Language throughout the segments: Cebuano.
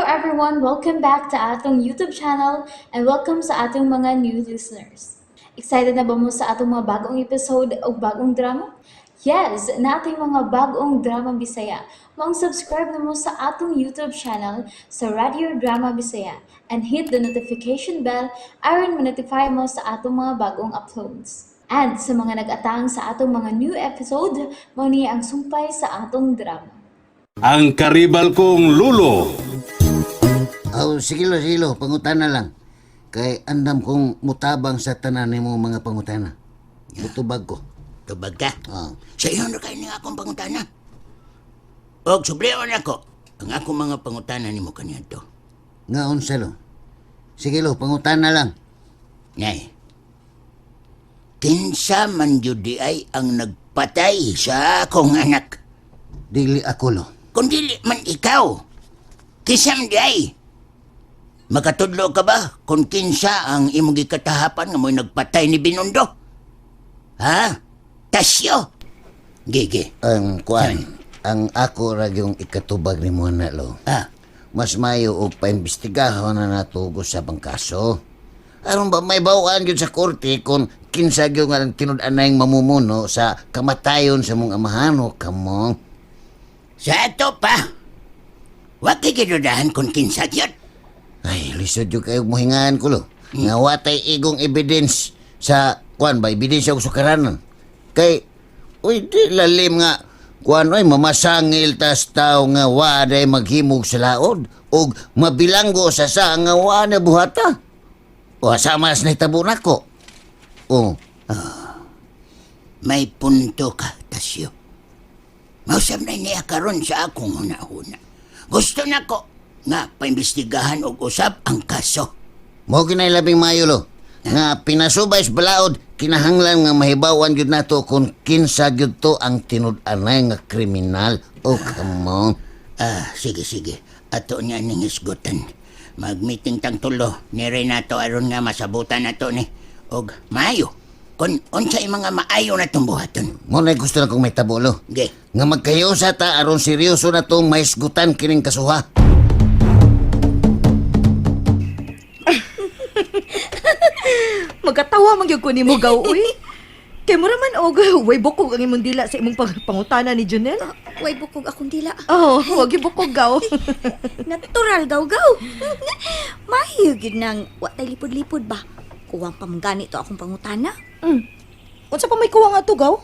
Everyone! Welcome back to atong YouTube channel and welcome sa atong mga new listeners. Excited na ba mo sa atong mga bagong episode o bagong drama? Yes! Naa tay mga bagong drama Bisaya. Maong subscribe na mo sa atong YouTube channel sa Radio Drama Bisaya and hit the notification bell aron ma-notify mo sa atong mga bagong uploads. And sa mga nag-atang sa atong mga new episode, mao ni ang sumpay sa atong drama. Ang karibal kong lulo. Oh, sige lo, sige lo, pangutana lang. Kay andam kong mutabang sa tanan nimo mga pangutana. Mutubag ko. Tubag ka? Ah. Sa iyo na kayo ng akong pangutana. Og sublion ako ang akong mga pangutana nimo kaniadto. Nga unsa lo? Sige lo, pangutana lang. Nay. Kinsa man jud di ay ang nagpatay sa akong anak? Dili ako lo. Kung dili man ikaw, kinsa man di ay? Makatudlo ka ba kung kinsa ang imong gikatahapan nga mo'y nagpatay ni Binundo? Ha? Tasyo? Gigi. Ang kuan, ang ako ra yung ikatubag nimo na lo. Ah, Mas mayo og paimbestigahon na nato og usabang kaso. Aron ba may bawaan gyud sa korte kung kinsa gyud nga ang tinud-anay mamumuno sa kamatayon sa mong amahan o kamo. Sa ato pa. Wa kay gidudahan kung kinsa gyud. Ay, lisod yung kayo muhingaan ko lo. Nga watay igong evidence sa kuan ba, ebidensya og sukaranan. Kay, uy, di lalim nga, kuan oy, mamasangil tas tao nga waday maghimog sa laod og mabilanggo sa nga wa na buhata. O sama sa nahitabo nako. O, May punto ka, Tasyo. Mausap na niya karon sa akong huna-huna. Gusto na ko nga paimbestigahan og usab ang kaso. Mo ginay labing maayo lo. Nga pinasubay sa balaod, kinahanglan nga mahibawan gyud nato kung kinsa gyud to ang tinud-anay nga kriminal. O, come on. Ah, sige, sige. Ato niya ning hisgutan. Mag-meeting tang tulo ni Renato aron nga masabutan nato ni og maayo. Kung unsay mga maayo na tong buhaton. Mo na gusto na kong may lo. Ge. Nga magkayosa ta aron seryoso na tong mahisgutan kining kasuha. Magkatawa man gyud ko nimo gaw uy. Kay mura man og way bukog ang imong dila sa imong pangutana ni Junel. Way bukog akong dila. Oh, wag gyud bukog gaw. Natural gaw-gaw. Mahiyo gyud nang wa tay lipod-lipod ba. Kuwang pa man gani to akong pangutana. Unsa pa may kuwang ato gaw?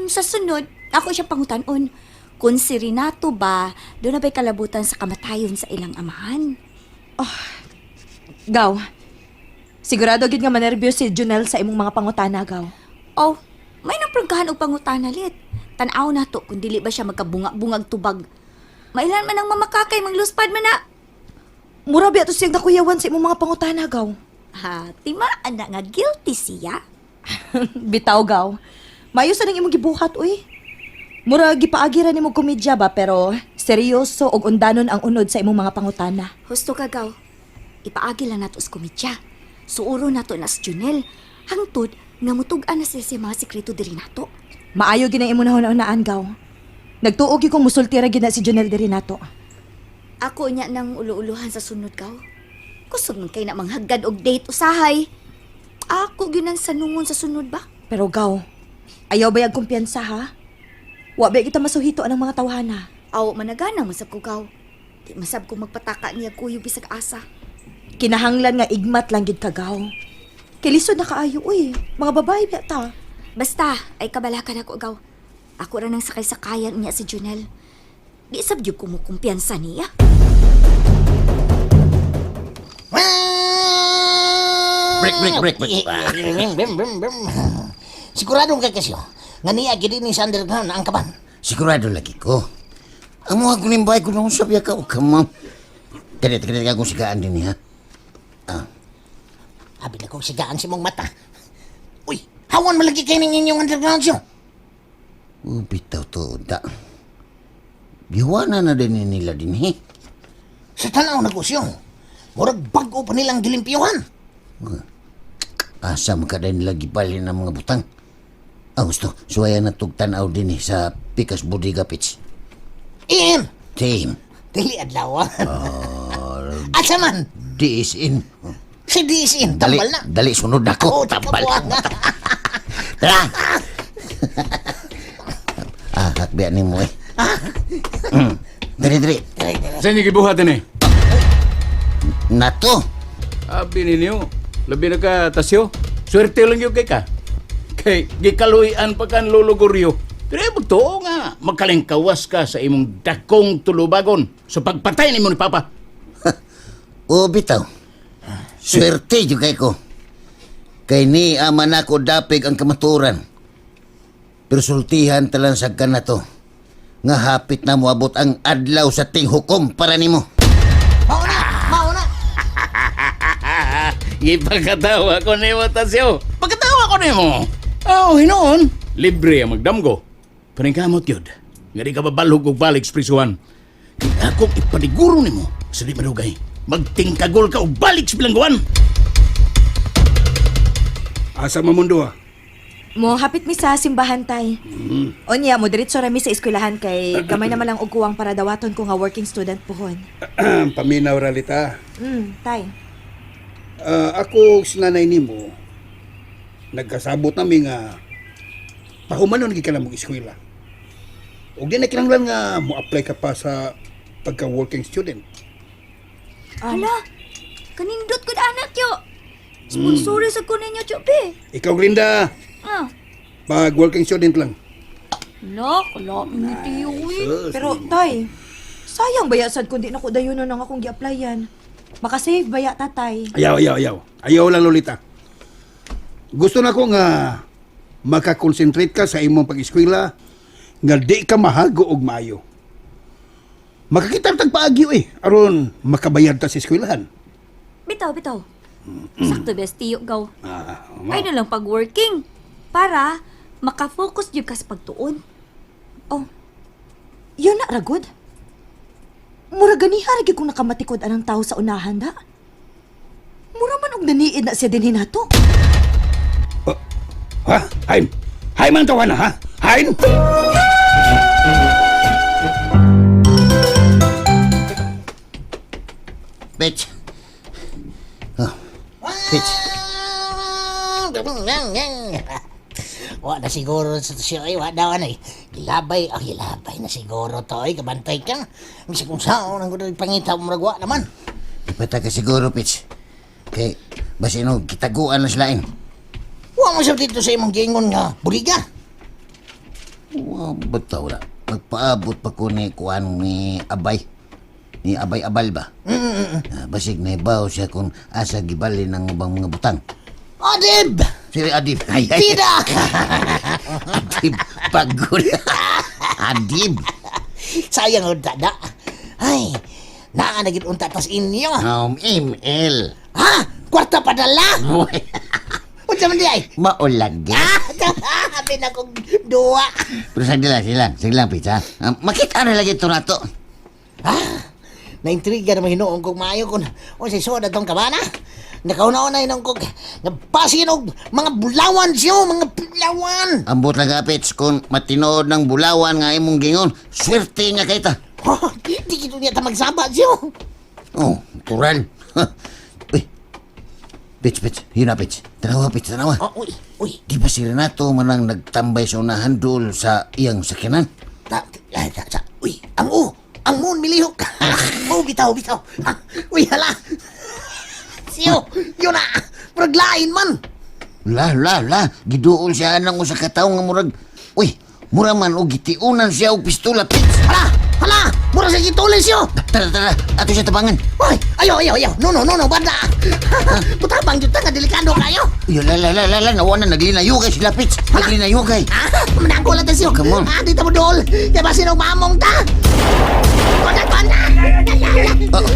Sa sunod, ako siyang pangutanon. Kung si Renato ba, doon na ba'y kalabutan sa kamatayon sa ilang amahan? Gaw. Sigurado gyud nga manerbiyos si Junel sa imong mga pangutana gaw. Oh, may naprangkahan og pangutana lit. Tan-aw na to kung dili ba siya magkabunga-bungag tubag. Mailan man ang mamakakay, mangluspad man na. Mura biya to siyang nakuyawan sa imong mga pangutana gaw. Ha, timaan na nga guilty siya. Bitaw gaw. Maayo sa nang imong gibuhat uy. Mura gipaagi ra nimo komedya ba pero seryoso og undanon ang unod sa imong mga pangutana. Husto ka gaw. Ipaagi lang nato sa komedya. Suuro nato na si Junel. Hangtod nga mutug-an na siya sa mga sekreto diri nato. Maayo gid ang imong nahuna-hunaan gaw. Nagtuo gyud kong musulti ra gyud na si Junel diri nato. Ako niya nang ulo-uluhan sa sunod gaw. Kusog man kay na manghagad og date usahay. Ako gyud ang sanungon sa sunod ba? Pero gaw, ayaw ba yung kumpiyansa ha? Wa ba kita masuhito anang mga tawhana? Aw, managana masab ko gaw. Di masab ko magpataka niya kuyo bisag asa. Kinahanglan nga igmat lang gid ka gaw. Kay lisod na kaayo uy, mga babae ba ta? Basta ay kabalakan ako gaw. Ako ra nang sakay-sakayan niya si Junel. Di sab gyud ko mo kumpiyansa niya. Break, break, break, break. Sigurado ka kasi nga niya gid ni sa underground ang kaban. Sigurado lagi ko. Ang mga kunimbay ko nung sabi ka, o come on. Kaya, kaya akong sigaan din ha. Abi na kong sigaan si mong mata. Uy, hawan malagi kay ning inyong underground siyo. Oh, bitaw to, da. Giwana na din nila din, he. Sa tanaw na ko siyo. Murag bag-o pa nilang gilimpyuhan. Asa man nila gibalhin ang mga butang. Ah, gusto, suwaya na tug tanaw din eh, sa Pikas Bodega Pitch. Im, Team. Dili adlawan. Asa man? DSN. Si DSN, Dali, tambal na. dali sunod ako. Oo, Tambal. takabuan na. Tara! Hakbian ni mo eh. Dali, dali. Sa inyo gibuhat ini? Nato. Abi ninyo, labi na ka tasyo. Swerte lang yun kay ka. Kay gikaluyan pa kan Lolo Goryo. Pero ay magtuo nga, magkalingkawas ka sa imong dakong tulubagon sa pagpatay nimo ni Papa. O bitaw. Swerte jud kay ko. Kay ni ama nako dapig ang kamaturan. Pero sultihan talang sa na to. Nga hapit na moabot ang adlaw sa tinghukom para nimo. Mao na, mao na. Ipagkatawa ko nimo tasyo. Pagkatawa ko nimo. Oh, hinoon. Libre ang magdamgo. Paningkamot yun. Nga di ka babalhog og balik sa prisuhan. Kay akong ipaniguro nimo sa di madugay. Magtingkagol ka og balik sa bilangguan. Asa mamundo ah. Mo hapit mi sa simbahan tay. Onya mo diretso ra mi sa eskwelahan kay gamay naman lang og kuwang para dawaton ko nga working student pohon. Paminaw ralita. Tay. Ako ug si nanay nimo nagkasabot nami nga pahumanon gid ka na mong eskwela. Ug di na kinahanglan nga mo-apply ka pa sa pagka working student. Hala, kanindot ko anak yo. Sponsori sa ko ninyo, Chupi. Ikaw Glinda, Ah. pag working student lang. Hala, kala ni tiyo eh. Pero tay, sayang baya sad kun di na ko dayonon ang akong gi-applyan. Makasave baya tatay. Ayaw, ayaw, ayaw. Ayaw lang Lolita. Gusto na ko nga makakonsentrate ka sa imong pag-eskwela nga di ka mahago og maayo. Makakita tag paagyo eh aron makabayad ta sa eskwelahan. Bitaw, bitaw. Sakto best tiyo gaw. Ah, Ay na lang pag-working. Para makafocus jud ka sa pagtuon. Oh. Yun na ragod. Mura ganiha ra gyud kung nakamatikod anang tao sa unahan da. Mura man og naniid na siya dinhi nato. Ha? Hain! Hain man tawa na, ha? Hain! Bitch. Oh. Bitch. Wa na siguro sa siya ay wa daw anay. Gilabay, ah gilabay na siguro to ay kabantay ka. Bisa kung saan ang gusto pangita murag wa naman. Ipata ka siguro, Pitch. Kay, basin og kitaguan na sila eh. Wa mo siya dito sa imong giingon nga buliga. Wa bata wala. Magpaabot pa ko ni kuan ni Abay. Ni Abay Abal ba? Ah, basig na ibaw siya kung asa gibalin ang ubang mga butang. Adib! Si Adib. Ay, ay. Tida! Adib. Pagod. Adib. Sayang unta da. Ay, naa na gid unta tas inyo. ML. Ha? Kwarta padala. Uy, Unsa man di ay? Maulag. eh. Ah, habi na kong duwa. Pero sagli lang, sige lang. Sige lang, Pitch, ha? Makita na lagi ito na to. Ah, naintriga naman hinuong kong maayo kung unsay suod atong kabana. Nakauna-una inong kog nabasin og mga bulawan siyo, mga bulawan. Ambot lang ka, Pitch, kung matinood ng bulawan nga imong gingon, swerte nga kay ta. Oh, di gid niya ta magsaba siyo. Oh, natural. Uy, Pitch, Pitch, yun na, Pitch. Tanawa, Pitch, tanawa. Oh, uy, uy. Di ba si Renato manang nagtambay sa unahan dool sa iyang sakyanan? Ta, ay, ta, ta, uy, ang u, ang moon milihok. Oh, bitaw, bitaw. Ah, uy, hala. Siyo, yun na. Murag lain man. La, la, la. Giduol siya anang usa ka tawo nga murag... Uy, mura man og gitiunan siya og pistola, Pitch. Hala, hala. Mura sa gitulis siyo. Tara, tara. Ato siya tabangan. Uy, ayaw, ayaw, ayaw. No, no, no, no, banda. Butabang jud ta nga delikado kayo. Uy, la, la, la, la, la. Nawa na, naglinayugay sila, Pitch. Naglinayugay. Ah, manangko lang ta siyo. Come on. Ah, di ta mo dool. Kaya ba sinong mamong ta? Kona, kona.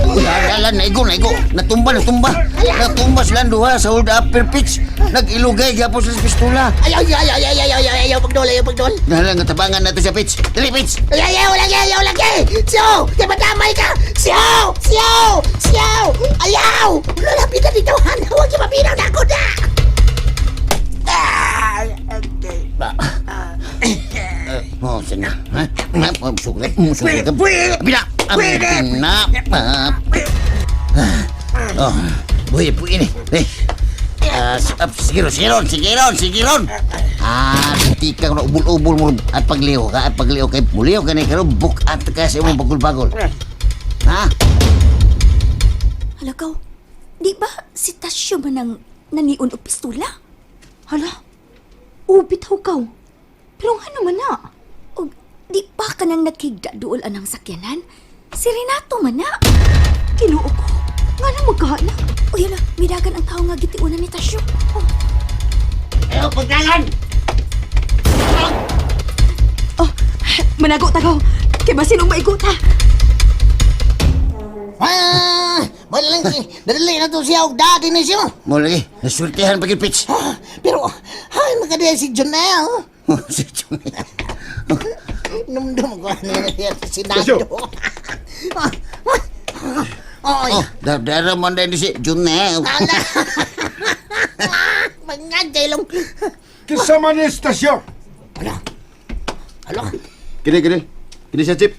Uy, ala, ala, naigo, naigo. Natumba, natumba. Natumba sila ang duha sa hold upper pitch. Nag-ilugay, gyapon sila sa pistola. Ayaw, ayaw, ayaw, ayaw, ayaw, ayaw, ayaw, pagdol, ayaw, pagdol. Nahala nga tabangan nato siya, pitch. Dali, pitch. Ayaw, ayaw, lagi, ayaw, lagi. Siyo, kaya madamay ka. Siyo, siyo, siyo. Ayaw. Lalapit na dito, han. Huwag yung mapinaw na ako na. Ah, okay. Oh, sige na. Ha? Ha? Oh, Sugod. Sugod. Bila. Ang pinapa. Oh, buhi, buhi ni. Eh. Ah, sigiron, sigiron, sigiron, sigiron. Ah, di ka na ubol-ubol mo at pagliho ka, at pagliho kay muliho ka ni karon bukat ka sa imong bagol-bagol. Ha? Hala kaw, di ba si Tasyo man ang naniun og pistula? Hala, ubit haw kaw. Pero nga naman na. Og di ba ka nang nakigda duol anang sakyanan? Si Renato man na. Kinuo ko. Nga na magkahala. Uy, hala, midagan ang tao nga gitiunan ni Tasyo. Oh, Ayo pagdagan. Oh, manago tagaw. Kay basin og maigo ta. Ah, wala lang dali na to siya og dati ni siya. Mo lagi, nasultihan pa gyud pitch. Ah, pero ay makadiya si Jonel. Si Junel. Numdum ko ano na siya si Tasyo. Nando. Oy, Oh, dara mo na si Junel. ala. Mangadjay lang. Kinsa man ni estasyon? Ala. Ala. Kini, kini. Kini siya, Chip.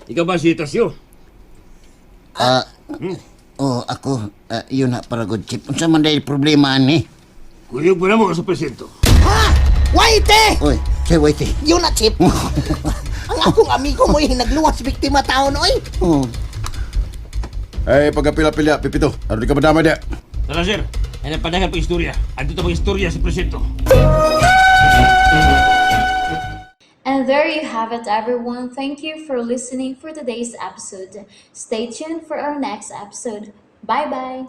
Ikaw ba si Tasyo? Ah, oh, ako, yun na para good chip. Unsa man dahil problema ani? Kuyog mo na mo sa presinto. Ha? Waite! Oy, say wait eh. Yun na, Chip. Ang akong amigo mo eh, nagluwas biktima taon, oy. Oh. Ay, pagkapila-pila, Pipito. Ano di ka madamay dia? Tara, sir. Ay napadagan pag istorya. Andito pag istorya sa presinto. And there you have it, everyone. Thank you for listening for today's episode. Stay tuned for our next episode. Bye bye.